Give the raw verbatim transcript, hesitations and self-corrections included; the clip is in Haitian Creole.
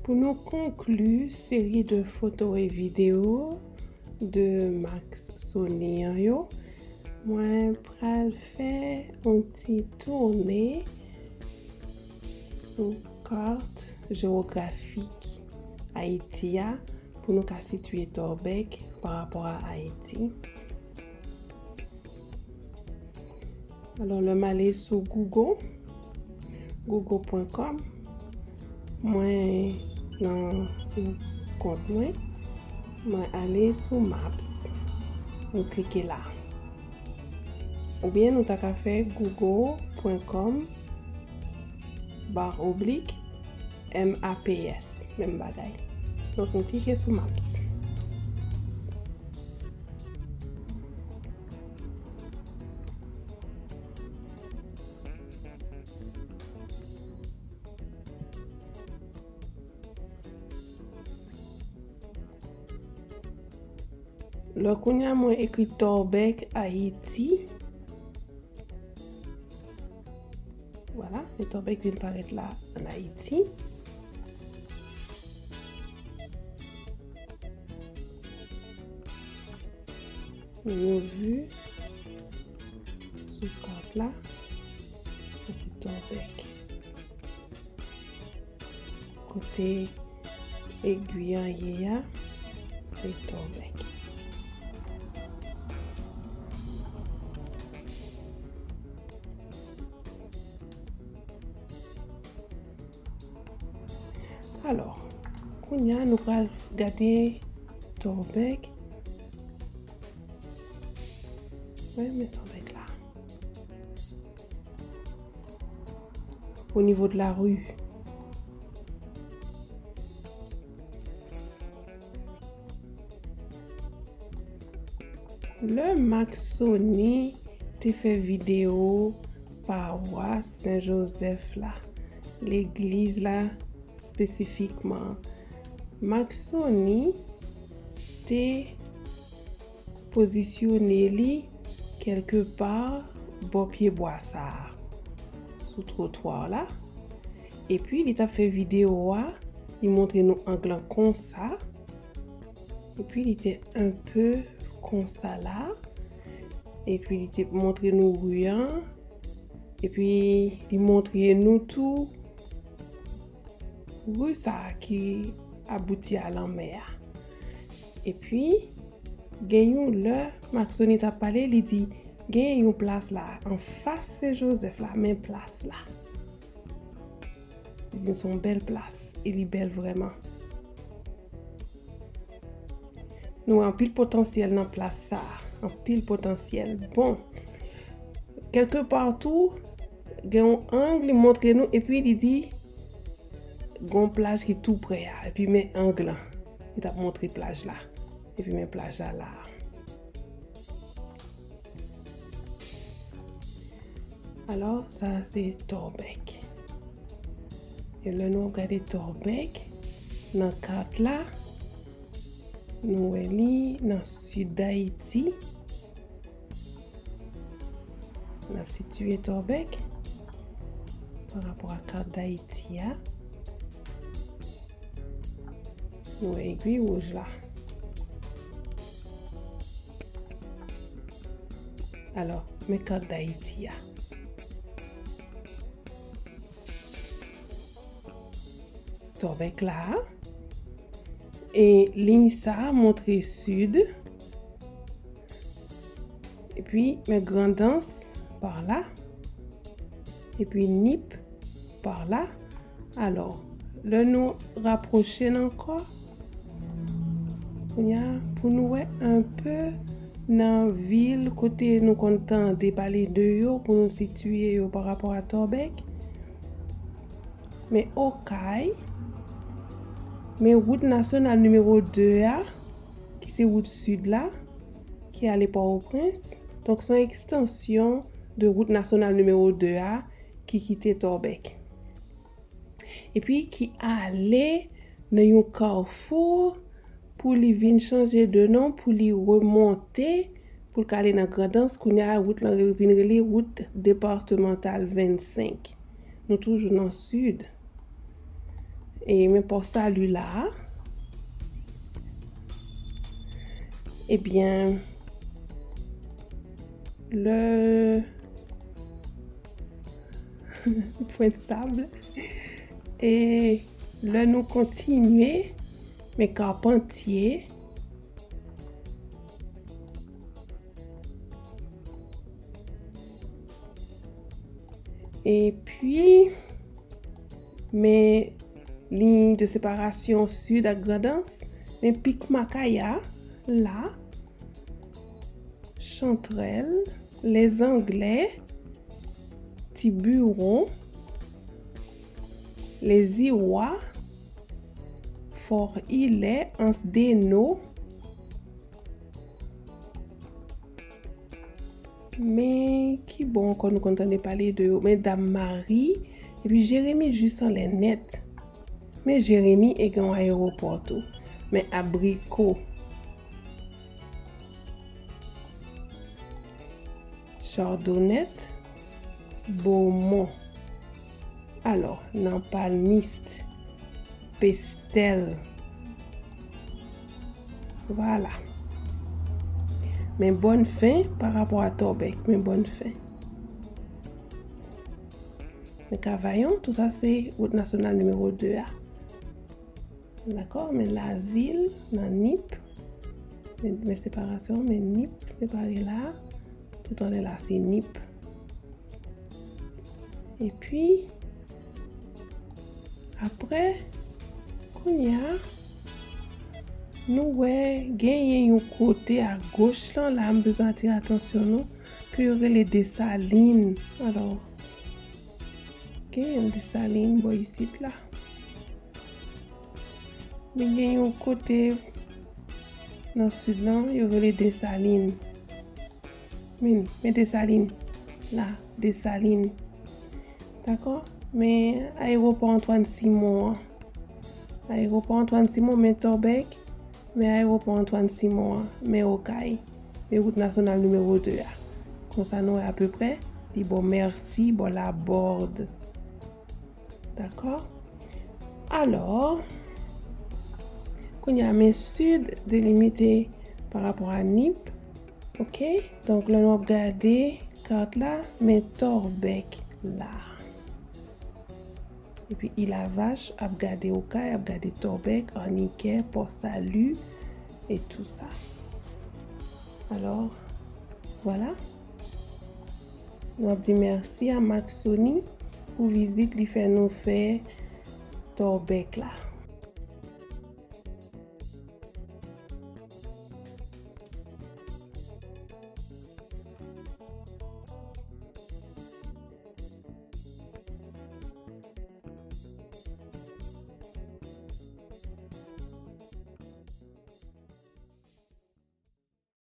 Pou nou konkli seri de foto e videyo de Maxoni an yo, mwen pral fè yon ti tounen sou kat jewografik Ayiti a pou nou ka sitiye Torbeck pa rapò a Ayiti. Alò, lè m ale sou Google, google pwen kòm, mwen nan kont mwen, mwen ale sou Maps, mwen klike la. Oubyen nou ta ka fè google pwen kòm ba oblik M A P S, menm bagay. Donk, nou klike sou Maps. Lè kounye a mwen ekri Torbeck, Ayiti, vwala, e Torbeck vin parèt la ann Ayiti. Yon vi sou kat la, sa se Torbeck. Kote egwi an ye a, se Torbeck. Alò, kounye a nou pral gade Torbeck. Wi, men Torbeck la. O nivo de la ri. Lè Maxoni te fè videyo pawas Sen Jozèf la, legliz la espesifikman, Maxoni te pozisyone li kèlke pa bò pye bwa sa a, sou twotwa la. Epi li t ap fè videyo a, li montre nou ang lan konsa. Epi li te enpe konsa la. Epi li te montre nou ri an. Epi li montre nou tou ri sa a ki abouti a lanmè a. Epi, gen yon lè, Maxoni t ap pale, li di, gen yon plas la, anfas Sen Jozèf la, men plas la. Li di, se yon bèl plas, e li bèl vrèman. Nou wè anpil potansyèl nan plas sa a, anpil potansyèl. Bon, kèlke pa tou, gen yon ang li montre nou, epi li di, gen yon plaj ki tou prè a, epi men ang lan. Li t ap montre plaj la, epi men plaj la la a. Alò, sa a se Torbeck. E lè nou ap gade Torbeck nan kat la, nou wè li nan sid Dayiti. N ap sitiye Torbeck pa rapò a kat Dayiti a. Nou wè egwi wouj la. Alò, men kat Dayiti a. Torbeck la. E liy sa a montre sid. Epi, men Grandans pa la. Epi, Nip pa la. Alò, lè nou rapwoche n ankò, kounye a, pou nou wè enpe nan vil kote nou konn tande pale de yo, pou nou sitiye yo pa rapò a Torbeck. Men Okay, men wout nasyonal nimewo de a, ki se wout sid la, ki ale Pòtoprens. Donk, se yon ekstansyon de wout nasyonal nimewo de a ki kite Torbeck. Epi ki ale nan yon kafou pou li vin chanje de non, pou li remonte, pou l ka ale nan Grandans. Kounye a, wout lan re-, vin rele wout depatmantal vennsenk. Nou toujou nan sid. E men Port Salut la. Ebyen, lè Pointe Sable. E lè nou kontinye, men Carpentier. Epi, men liy de separasyon sid ak Grandans, men Pik Makaya la, Chantrèl, Lèzanglè, Tibiwon, Lèziwa, Fò Ilè, Ansdeno. Men ki bò ankò nou konn tande pale de yo? Men Dam Mari, epi Jeremi jis anlè nèt. Men Jeremi e gen yon ayewopò tou. Men Abriko, Chardonnet, Beaumont. Alò, nan Palmiste, Pestel. Vwala. Men Bonnefin pa rapò a Torbeck, men Bonnefin. Men Cavaillon, tout sa se wout nasyonal nimewo de a. Dakò, men Lazil, nan Nip. Men, men separasyon, men Nip, separe la. Tout anlè la, se Nip. Epi, apre, kounye a, nou wè genyen yon kote a goch lan, la m bezwen atire atansyon nou, ke yo rele Desalin. Alò, genyen Desalin bò isit la. Men gen yon kote nan sid lan, yo rele Desalin. Men, men Desalin. La, Desalin. Dakò? Men ayewopò Antoine Simon an. Ayewopò Antoine Simon, men Torbeck, men ayewopò Antoine Simon an, men Okay, men wout nasyonal nimewo de a. Konsa nou wè apeprè, li bò Mèsi, bò Labòd. Dakò? Alò, kounye a, men sid delimite pa rapò a Nip. Oke? Donk, lè nou ap gade kat la, men Torbeck la. Epi Île à Vache ap gade Okay, ap gade Torbeck, Annikè, Port Salut, e tou sa. Alò, vwala. Nou ap di mèsi a Maxoni pou vizit li fè nou fè Torbeck la.